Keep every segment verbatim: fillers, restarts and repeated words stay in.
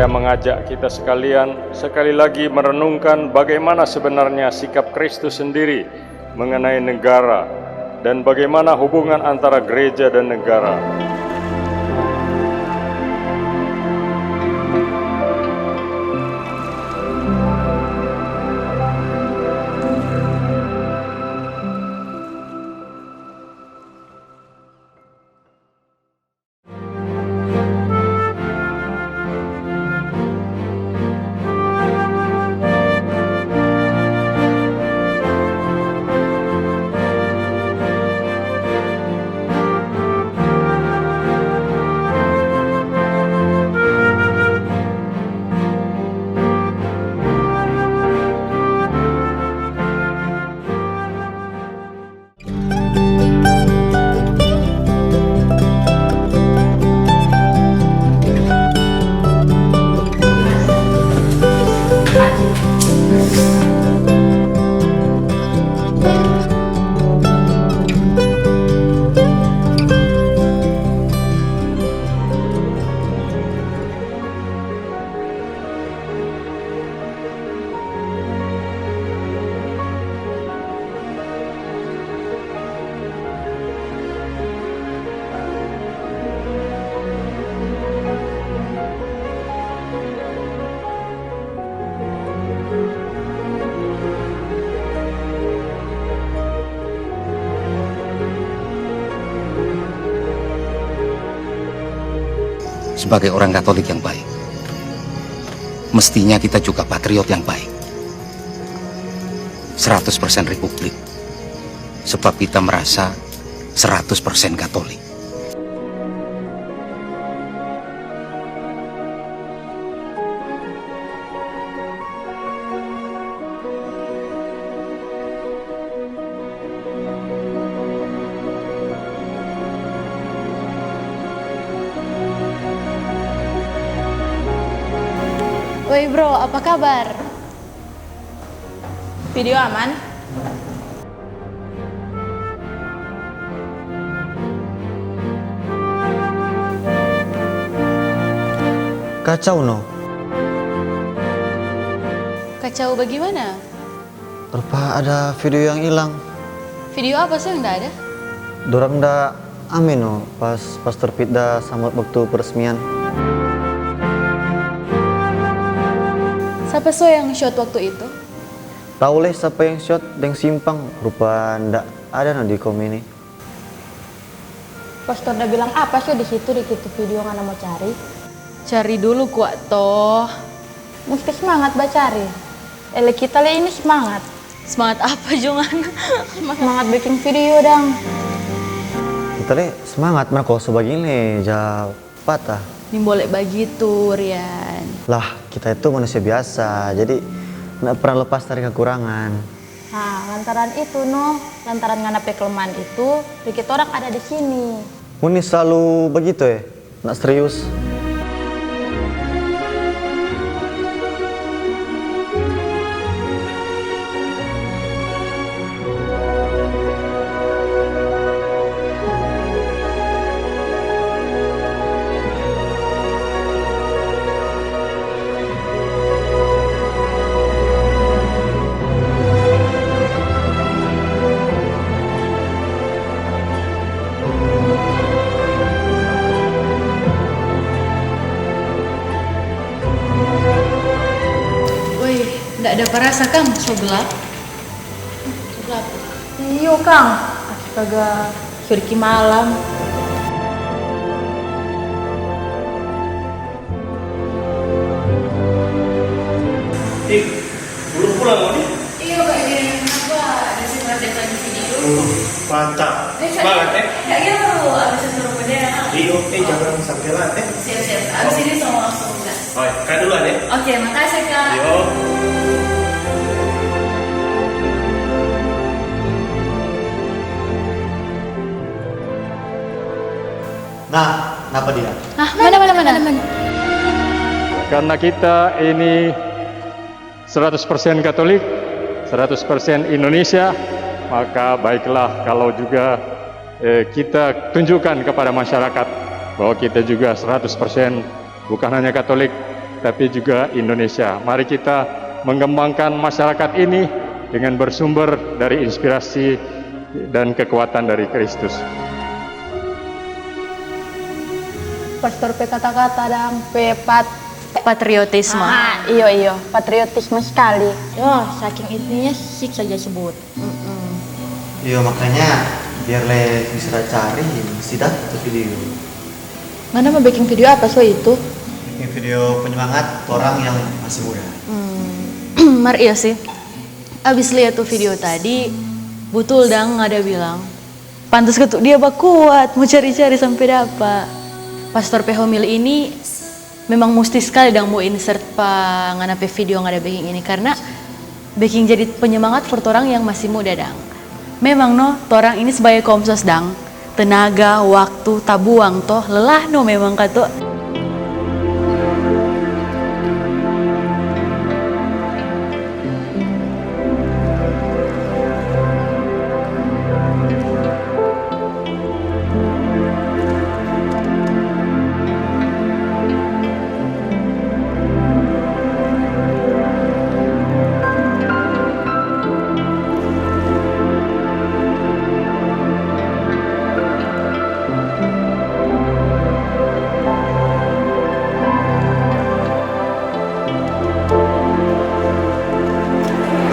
Saya mengajak kita sekalian sekali lagi merenungkan bagaimana sebenarnya sikap Kristus sendiri mengenai negara dan bagaimana hubungan antara gereja dan negara. Sebagai orang Katolik yang baik, mestinya kita juga patriot yang baik. Seratus persen Republik. Sebab kita merasa seratus persen Katolik. Woi bro, apa kabar? Video aman? Kacau no. Kacau bagimana? Rupa ada video yang ilang. Video apa so yang nda ada? Dorang da ame no pas Pastor Pit da sambut waktu peresmian. Sapa so yang shot waktu itu? Tau lei sapa yang shot deng simpang, rupa nda ada no di kom ini. Pastor da bilang apa so di situ, di itu video ngana mo cari? Cari dulu kwa toh. Musti smangat bacari. Ele kita le ini smangat. Smangat apa jo ngana? Smangat biking video dang. Kita le smangat, mar kalo so bagini le ja patah. Nimbole bagitu, Rian. Lah, kita itu manusia biasa, jadi nda pernah lepas dari kekurangan. Nah, lantaran itu no, lantaran ngana pe kelemahan itu, bikin torang ada di sini. Ngoni slalu bagitu e, nda serius. Woi, nda ada parasa kang, so gelap. So gelap. Iyo kang, astaga, so diki malam. Eh, belum pulang kau ni? Iyo kak, ini apa? Ada sih project lagi video. Mantap. Semangat, eh? Kak, iya, abis itu bendera. Iyo, eh, jangan sampai telat, eh. Siap, siap. Abis ini sama langsung, Kak. Oh, Kak duluan, ya? Oke, makasih, Kak. Iyo. Nah, napa dia? Ah, mana, mana, mana? Karena kita ini seratus persen Katolik, seratus persen Indonesia, maka baiklah kalau juga, eh, kita tunjukkan kepada masyarakat bahwa kita juga seratus persen bukan hanya Katolik, tapi juga Indonesia. Mari kita mengembangkan masyarakat ini dengan bersumber dari inspirasi dan kekuatan dari Kristus. Pastor pe kata-kata dang pe pat- Patriotisme. Ah, iyo iyo, patriotisme sekali. Oh, saking itunya sik saja sebut. Iyo, makanya biar le bisa cari, mesti dapa tu video. Ngana mau bikin video apa so itu? Bikin video penyemangat orang yang masih muda. Mar iyo sih, abis lihat tu video tadi, butul dang ada bilang. Pantas katu dia bakuat, mau cari-cari sampai dapa. Pastor pe homili ini memang musti sekali dang mau insert pa ngana pe video yang ada beking ini karena beking jadi penyemangat for torang yang masih muda dang. Memang no, torang ini sebagai komsos dang, tenaga, waktu, tabuang to, lelah no memang katu.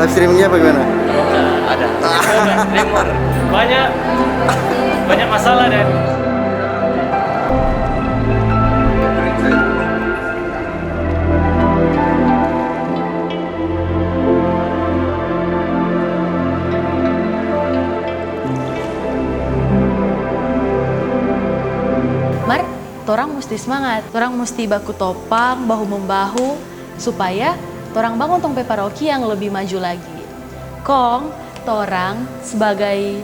Live streamingnya apa gimana? Ada. Banyak, banyak masalah dan Mar, torang musti smangat, torang musti baku topang, bahu-membahu, supaya torang bangun tong pe paroki yang lebih maju lagi. Kong, torang sebagai,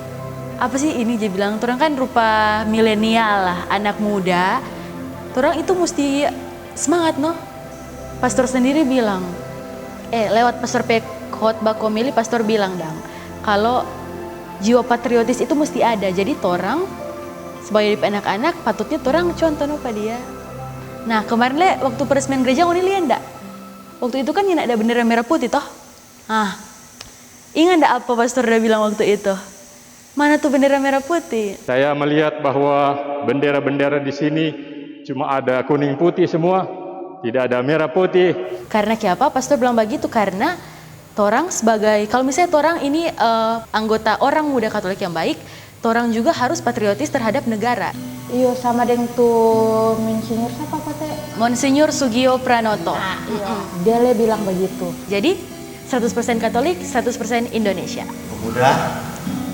apa sih ini ja bilang, torang kan rupa milenial lah, anak muda, torang itu musti smangat no. Pastor sendiri bilang, eh lewat pastor pe khotbah homili pastor bilang dang, kalo jiwa patriotis itu musti ada. Jadi torang sebagai anak-anak patutnya torang contoh no pa dia. Nah kemarin le waktu peresmian gereja ngoni lia nda? Waktu itu kan nyanda ada bendera merah putih toh. Ah, inga nda apa pastor da bilang waktu itu? Mana tu bendera merah putih? Saya melihat bahwa bendera-bendera di sini cuma ada kuning putih semua, tidak ada merah putih. Karena kiapa pastor bilang bagitu? Karena torang sebagai, kalau misalnya torang ini eh, anggota orang muda Katolik yang baik, torang juga harus patriotis terhadap negara. Iyo, sama deng tu Monsinyur sapa kote? Monsinyur Sugio Pranoto. Dia le bilang bagitu. Jadi, seratus persen Katolik, seratus persen Indonesia. Pemuda,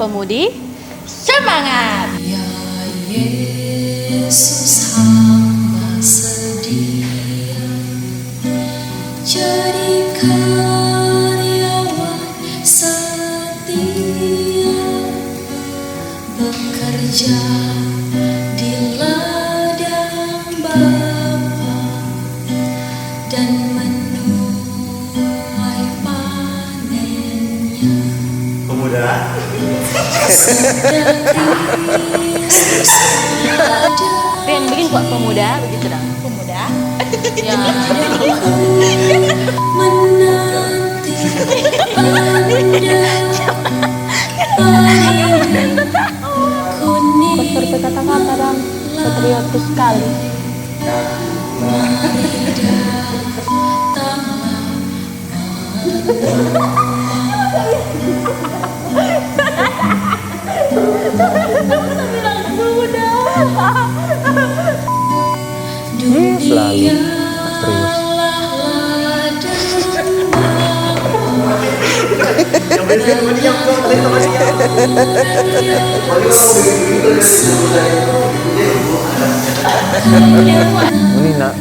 Pemudi, Semangat! Ya Yesus, hamba sedia jadi karyawan setia, bekerja di ladang Bapa dan menuai panennya. pemuda, Sudah Kristus ada yang bikin kuat pemuda begitu dong. Pemuda. Ya. Menanti Anda hari ini. Kuning Pastor pe kata-kata dang patriotis sekali. Mari datanglah. Selalu serius. Ini nak.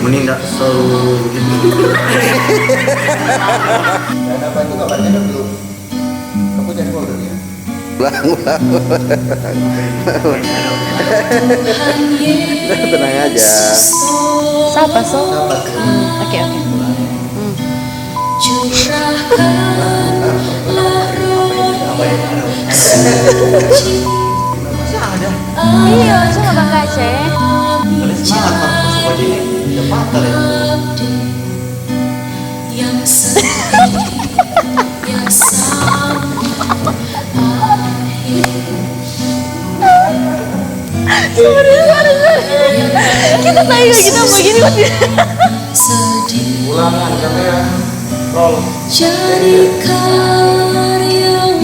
mending nggak selalu gitu. Dan apa itu kabarnya udah belum? Kamu jadi folder ya? Ulang, ulang. Tenang aja. Sapa so? Apa tuh? Oke oke. Hmm. Curahkanlah roh Iya, coba Bang Kace. Ada semangat, Bang. Pas baju ini udah patah ya. Sorry, sorry, sorry. Kita tanya kita begini. Ulangan, kamera. Roll. Jadi karyawan